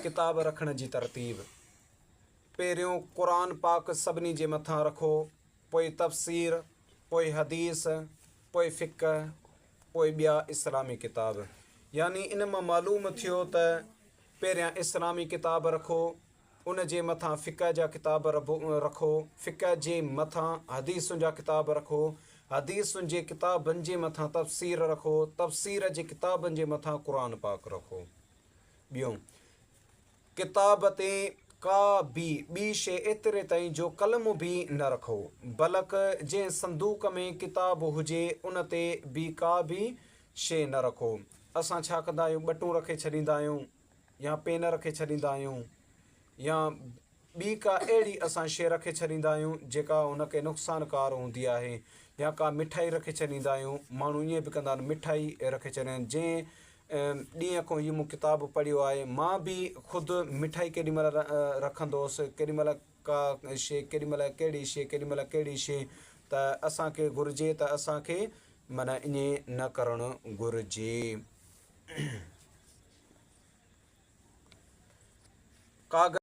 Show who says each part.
Speaker 1: ڪتاب رکڻ جي ترتيب، پهريون قرآن پاڪ سڀني جي مٿان رکو، پوء تفسير، پوء حديث، پوء فقه، پوء ٻيا اسلامي ڪتاب. يعني ان مان معلوم ٿيو ته پهريان اسلامي ڪتاب رکو، ان جي مٿان فقه جا ڪتاب رکو، فقه جي مٿان حديثن جا ڪتاب رکو، حديثن جي ڪتابن جي مٿان تفسير رکو، تفسير جي ڪتابن جي مٿان قرآن پاڪ رکو. ٻيون، ڪتاب تي ڪا به ٻي شيء ايتري تائين جو قلم به نه رکو، بلڪ جنهن صندوق ۾ ڪتاب هجي ان تي به ڪا به شيء نه رکو. اسان ڇا ڪندا آهيون، ٻٽون رکي ڇڏيندا آهيون يا پين رکي ڇڏيندا آهيون يا ٻي ڪا اهڙي اسان شيء رکي ڇڏيندا آهيون جيڪا ان کي نقصانڪار هوندي آهي يا ڪا مٺائي رکي ڇڏيندا آهيون. ماڻهو ائين به ڪندا آهن، مٺائي رکي ڇڏيندا آهن. جنهن ڏينهن کان هي مون ڪتاب پڙهيو آهي، مان به خود مٺائي ڪيڏي مهل رکندو هوس، ڪيڏي مهل ڪا شيء، ڪيڏي مهل ڪهڙي شيء، ڪيڏي مهل ڪهڙي شيء. ته اسان کي گهرجي ته اسان کي معنيٰ ائين نه ڪرڻ گهرجي. ڪاغذ.